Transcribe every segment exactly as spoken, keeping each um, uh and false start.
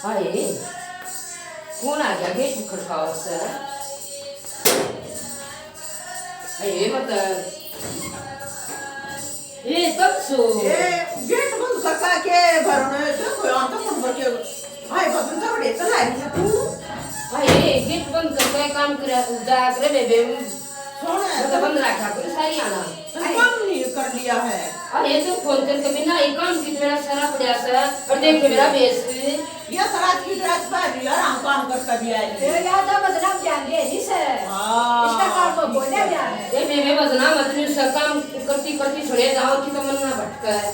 हाय, कौन आ गया गेट में खड़काओ से? हाय, मतलब, ये तब सो। ए, गेट बंद करता के भरने, देखो, यहाँ तक बंद करके, हाय, बंद कर बड़े, चला है तू। हाय, गेट बंद करके काम करे, जा करे बेबे। सुन, मैं तो बंद रखा करूँ सारी आना। तू काम नहीं कर लिया है। अरे तू फोन करके बिना एक काम की मेरा सारा पड़ा सा, और देख मेरा बेस। या तो रात की ड्रेस पहन लिया, आराम काम करके भी आई। ए, या तो बदनाम ध्यान दे, इसे। हाँ। इसका काम को बोले ध्यान। ये मेरे बदनाम, अपनी उसका काम करती करती छोड़े जाओ कि तो मन ना भटका है।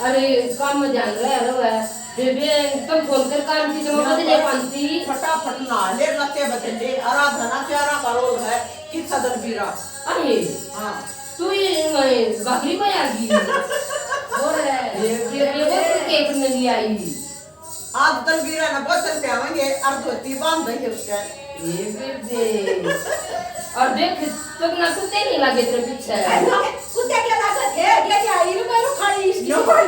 अरे काम में ध्यान रह रहा है। बेबे, तुम फोन कर काम की तो मैं बदले पाती। फटाफट नहा ले, लत्ते बदल ले। आराधना प्यारा का रोल है, कितना दलबीरा। अरे, हाँ। तू ये, ये भाकरी में आ गई। और ये, ये, ये वो केक में नहीं आई। आज दलबीरा ना बोतल पे आवेंगे और धोती बांध देंगे उसका। ये बेबे। और देख, तो ना कुत्ते नहीं लगे तेरे पीछे। अरे, कुत्ते के लागत है, ये क्या, ये मेरे खाली इसकी। यो भाई,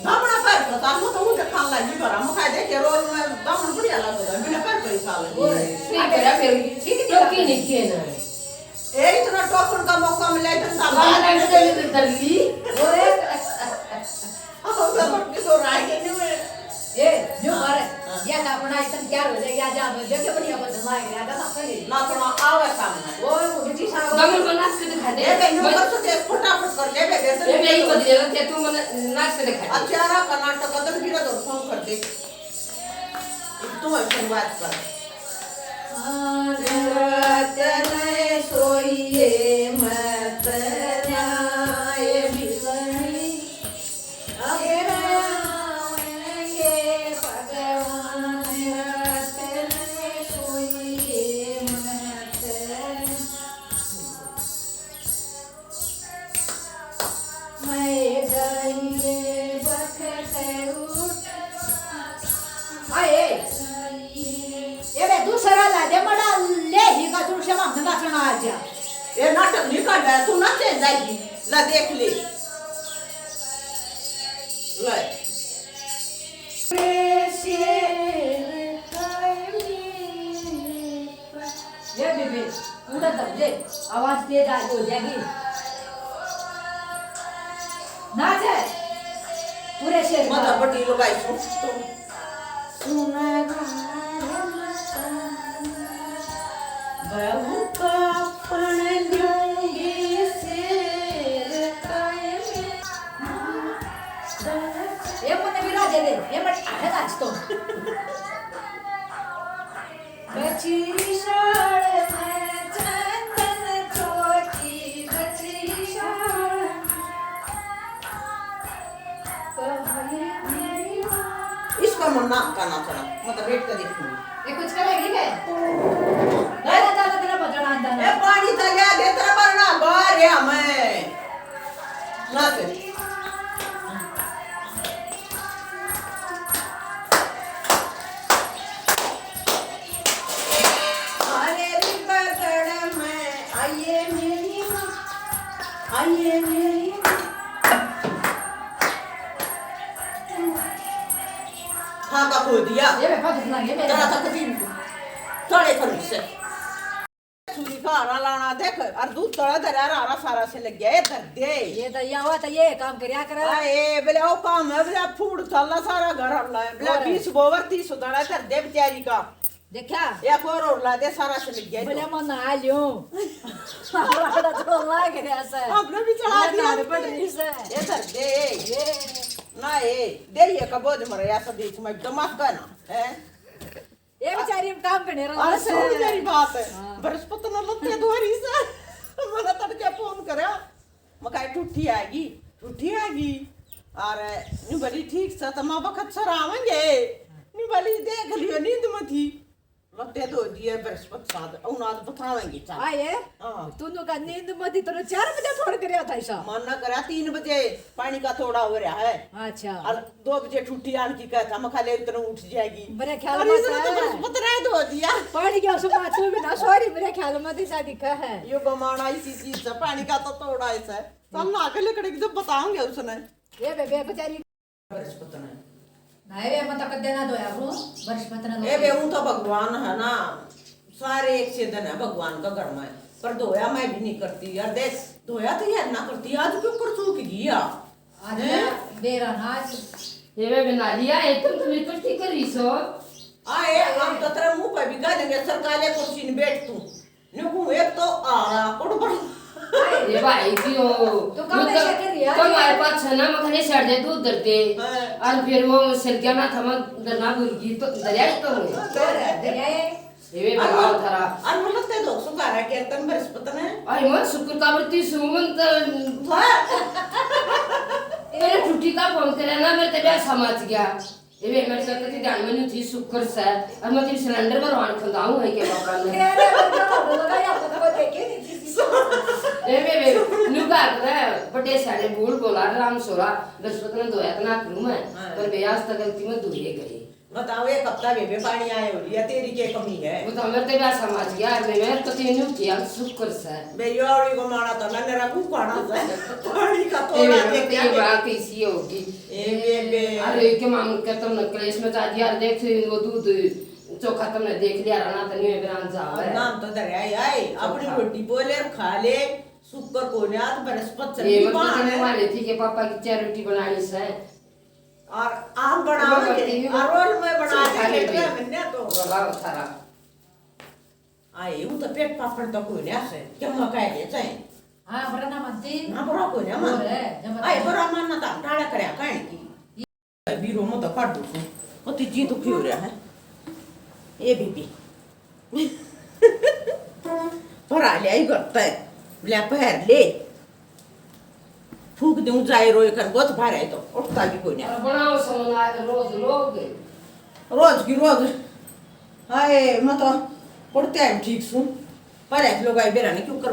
दामना पर पता, वो तो मुझे खान लगी, पर हम खाए देखे, रोल में दामन बढ़िया लगता है, बिना पर कोई खा लगी। और सही करा फिर, ठीक है, तो की नहीं किए ना। ए, इतना टोकन का मौका मिला, इतना बाहर बाहर निकल निकल ली। ओए। अब तो रोटी तो राय के नहीं हुए। ए, जो हाँ, मारे, हाँ। या का अपना इतना क्या हो जाए, या जा, मैं देखे बढ़िया बदल लाए, या जा, सब सही। ना थोड़ा आवे सामने। वो, वो बिटी साहब। दमन को नाच के दिखा दे। ए, बे, यूं कर सकते, फटाफट कर ले, बे, बे, ए, बे, ये बदल ले, तू मन नाच के दिखा दे। अच्छा, रहा कर्नाटक का दलबीरा तो फोन कर दे। तू है शुरुआत कर। आंध रात नै सोइए मत न्याय बिलनी। अब आवेंगे भगवान, रात नै सोइए मत। आए। ये बे दूसरा ला दे, मड़ा ले ही का, तू क्षमा में नाचना आ जा। ये नाटक नहीं कर रहा, तू नाचे जाएगी। ला देख ले। ले। ये बेबे, पूरा दब दे, आवाज तेज आ हो जाएगी। नाच है, पूरे शेर मत का। बड़ी लुगाई सुन तो। सुन बार मत। बहू का अपन लूंगी शेर कायम। ये मने भी राजे दे, ये मत आगे नाच तो। बची शाल में चंदन चौकी, बची शाल। इसका मन ना का ना चला, मतलब बैठ के देखूंगी। ये कुछ करेगी क्या? नहीं। चला, चला, तेरा भजन आंदा ना। ए, पानी तो लिया दे, तेरा भरना बाहर है हमें। नाच। अरे रे बगड़ में आइए मेरी माँ, आइए मेरी माँ। हाँ, का खो दिया। ये मैं पकड़ लांगे, मैं तेरा तो कभी तोड़े करूँ से। छुरी का हरा लाना देख, और दूध तड़ा धरा, हरा हरा सारा से लग गया, ये धर दे। ये तो या हुआ तो ये काम करया करा। आए, बोले, ओ काम है, बोले, फूड साला सारा घर हल्ला है, बोले, और? बीस बोवर, तीस उदाड़ा धर दे बेचारी का। देखा? एक और, और ला दे, सारा से लग गया ये बोले, तो। मैं नहा लियो। हमारा तो लाग रहा से। हमने भी चढ़ा ये दिया। नाड़ पड़ रही से। ये धर दे। ये। ना, ये, दे, ये कबोज मरे, ऐसा बीच में एकदम मत करना, हैं? ये बेचारी हम काम करने रहा अरे, है। सुन मेरी बात। हाँ। बृहस्पति ने लत्ते धोरी से। मैंने तड़के फोन करा। मैं कहा, "ठुठी आएगी, ठुठी आएगी।" और न्यू बोली, "ठीक से, तो मैं बखत सर आवेंगे।" न्यू बोली, "देख लियो, नींद में थी।" लत्ते धो दिए, बृहस्पति साथ, उनाद बतावेंगे, चल। आए? हाँ। तूने कहा, "नींद में थी, तूने चार बजे फोन करया था ऐसा।" मन ना करा, तीन बजे पानी का थोड़ा हो रहा है। अच्छा। और दो बजे ठुठी आन की कहता, मैं खा ले, इतना उठ जाएगी। मेरे ख्याल और में इसने तो तो बस पतरा ही धो दिया। पानी के उसमें माथू भी ना, सॉरी, मेरे ख्याल में तो शादी का है। यो बमाना इसी चीज से, पानी का तो तोड़ा इसे। चल ना, अगले कड़े की जब बताऊंगे उसने। ये बेबे बेचारी। बरस पतना। भाई वे मत कद्दे ना धोया करूं, बरस पतना ए बे, ऊं तो भगवान है ना, सारे एक से दिन है भगवान का घर में, पर धोया मैं भी नहीं करती यार। देख, धोया तो यार ना करती, आज क्यों कर चूक गई यार? आज हैं? बेरा ना आज। ये मैं बना लिया, एकदम तुम इकट्ठी कर रही सो। आए, हम तो तेरे मुंह पे भी कह देंगे, सरकाले कुर्सी में बैठ तू। न्यू कहूं, एक तो आरा कुड़ पर। ए भाई जी, ओ, तो काम मैं ऐसा कर रिया तो है। हमारे पास छना मखने सड़ दे दूध धरते। हाँ। और फिर वो सिरकिया ना थमा धरना भूल गई तो दरिया ही तो हुए। दरिया, दरिया है। ये भी और बताओ थारा। और मतलब ते दो सौ गारा कीर्तन बरस पतना है। अरे मन शुक्र का व्रती सुमन तो वाह। तेरे छुट्टी का फोन करे ना, मेरे ते ब्याह समझ गया। ये भी मेरे से कति ध्यान में नहीं थी, शुक्र से। अब मैं तेरी सिलेंडर भरवान खंदाऊं है के पापा ने। अरे, वो तो हम लोग का यहाँ पर तो देखे नहीं थी। ए बे, बे, न्यू का करे, बड़े सारे भूल बोला, राम सोरा, बृहस्पति ने धोया तो ना करूं मैं, हाँ। पर बे, आज तक गलती में धोए गए। बताओ, एक हफ्ता बेबे पानी आए हो रही है, तेरी के कमी है? बताओ, मेरे ते भी ऐसा मच गया, मैं, मैं तो तीन उठी, आज शुक्र से। बे, यो आवड़ी को माना था, मैंने रखू पाना से। पानी का ए तोड़ा बे, देख ये के। बात इसी होगी। ए बेबे। अरे, के मांग के तुमने कलेश मचा दिया, देख, वो दूध चोखा तुमने देख लिया, राना तो नहीं बेरान जावे। अब नाम तो धरया ही आए, अपनी चोखा। रोटी बोले और खा ले, शुक्र को ने आज बृहस्पति ये चंडी मतलब पान तुमने है। वाले थी के पापा की चार रोटी बनानी से। और आम बनाओगे, रोटी और रोल में बना चोखा के रोटी। खेत में बनने तो। रोला थारा। आए, वो तो पेट पापड़ तो कोई नहीं आसे, क्या मकाए ले चाहे। हाँ, बड़ा ना मानती। ना बड़ा कोई नहीं और मानती। है, जब आए, बड़ा मानना तो हम टाला करया कहने की। बीरो मत काट दो। ओ तीजी दुखी हो रहा है। ए बीबी। भरा ले आई करता है। ले पहर ले। फूक दूं जाए रोए कर गोत भर है तो उठता भी कोई नहीं। और बनाओ सामान आज रोज लोग। रोज की रोज। हाय, मैं तो पढ़ते हैं ठीक सू। पर एक लोग आई बेरा ने क्यों कर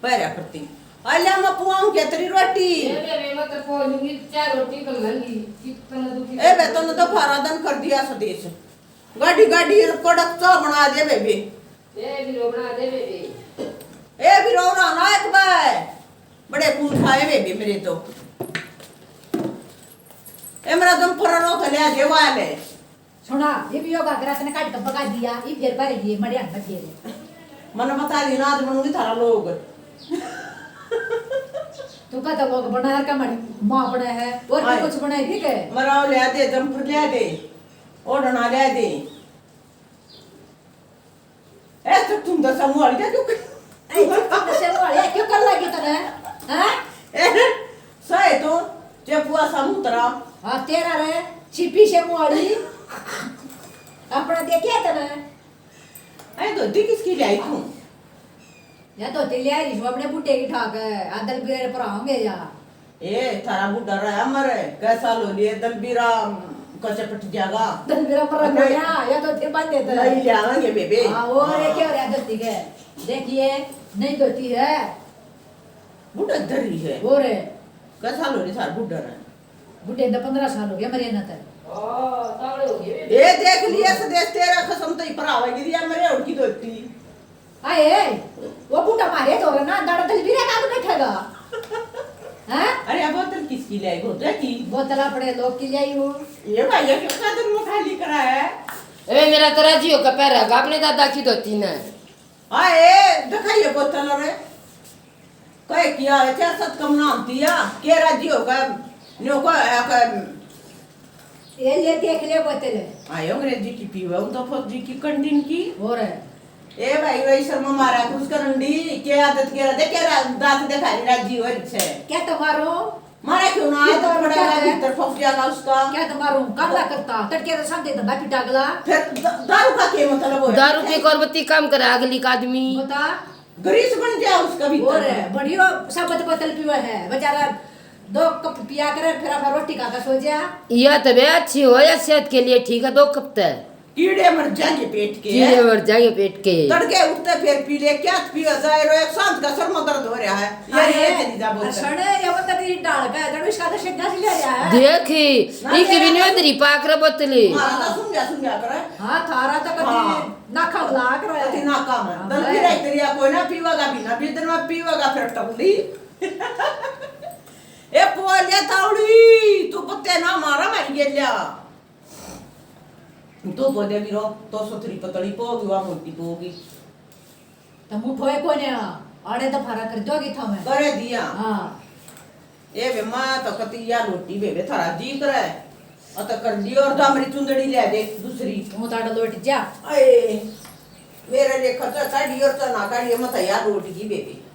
पैरा करती। अल्या मैं पुआऊं के तेरी रोटी। ए बे, बे, मैं तो पो लूंगी, चार रोटी कर लेंगी। कितना दुखी ए बे, तन्ने तो भारा दन कर दिया सदेश। गाड़ी गाड़ी कड़क चाह बना दे बेबे। ए भी रोबड़ा दे बेबे। ए भी रोना ना एक बार। बड़े खून खाए बेबे मेरे तो। ए मेरा दम पर रो तो ले आ जेवा ले। सुना, ये भी योगा करा, तने काट के पका दिया, ये फिर भर लिए, मड़िया में फिर। मने बता दी ना, आज बनूंगी थारा लोग। तू कहता लोग बना, हर का मड़ी माँ बना है, और भी आए। कुछ बनाए, ठीक है? मराओ ले दे, जम्पर ले दे, ओढ़ना ले दे। ए, तो तुम दसा मुआली क्या क्यों कर? ए, तो तुम दसा मुआली क्या क्यों कर लगी तने? हैं? ए, सही तो, जे पुआ सा मुतरा। हाँ, तेरा रे, छिपी से मुआली। अपना देखिए तने। ए, धोती किसकी लाई तू? या धोती ले आई, जो अपने बूटे की ठाक है, आदल बेर पर आओगे या। ए, थारा बूढ़ा रहा मर, कैसा लो लिए दलबीरा कसे पट जाएगा। दलबीरा पर अबे, गया, या तो थे बांधे थे। नहीं ले आवेंगे बेबे। हाँ, वो रे हाँ। क्या हो रहा धोती के? देखिए, नहीं धोती है। बूढ़ा धरी है। वो रे। कैसा लो लिए थारा बूढ़ा रहा? बूढ़े तो पन्द्रह साल हो गया मरे ना तक। ए, देख लिया सदेश तेरा कसम तो ही पर आवेगी दिया मरे उनकी धोती। आए, वो बूटा मारे तो ना, दाड़ा दलबीरा का बैठेगा। हैं? अरे, ये बोतल किसकी ले आई? भोजा की? बोतल अपने लोग की ले आई हूँ। ये भाई, ये क्यों का दिन में खाली करा है? अरे, मेरा तो राजी होकर पैर रखा अपने दादा की धोती ने। आए, दिखाइए बोतल रे। कहे किया है, चार सात कम नाम दिया, के राजी होकर, न्यो को, ये ले देख ले बोतल। आयो अंग्रेजी की पीवे, उन तो फौजी की कंडीन की। और है। ए भाई, वही शर्मा मारा कुछ करन दी, के आदत के रहते, के रा-, दांत दिखा रही राजी हो रही है। क्या तो मारो? मारा क्यों ना? ये तो बड़ा क्या है? भीतर फंस जाएगा उसका। क्या तो मारो? काला करता, तड़के तो सब दे दंदा पिटा गला। फिर द-, दारू का क्या मतलब हो? दारू पी कर बत्ती काम करे अगली का आदमी। बता। ग्रीस बन गया उसका भीतर और का। बढ़ियो शरबत बोतल पीवे है बेचारा, दो कप पिया करे, फिर अपना रोटी खा के सो जा। या तो बे अच्छी हो या सेहत के लिए ठीक है, दो कप ते। कीड़े मर जाएंगे पेट के। कीड़े मर जाएंगे पेट के। तड़के उठते फिर पी ले, क्या पीवे जाए रो, एक सांस का सर में दर्द हो रहा है। या अरे, ये तेरी जा बोतल। सड़े, ये बंदा तेरी डाल का है, जब इसका तो सिंगा से ले रहा है। देखी, ना इके तेरा भी नहीं तेरी पाक रे बोतली। मारा तो सुन गया, सुन गया करे। हाँ, थारा तो कभी हाँ। नाका लाग रहा है। कति नाका में। हाँ, दल भी मैं रह तेरी कोई ना पीवेगा भी ना, भी दिन में पीवेगा फिर टपली। ए पोलिया तावड़ी, तू पत्ते ना मारा मारी गेल्या। तो पौधे भी रो, तो सुथरी पतली पोगी, वा मोटी पोगी। तो मुठो है कोने, आड़े तो फारा कर दोगी था मैं। करे दिया। हाँ। ए बे, माँ तो कती या लोटी बेबे, थारा जी करे। अत कर दी और दामरी चुंदड़ी ले दे दूसरी। मुँह ताड़ लोट जा। अए, मेरे लिए खर्चा काढ़ी और तो ना काढ़ी, मैं तो या लोट गई बेबे।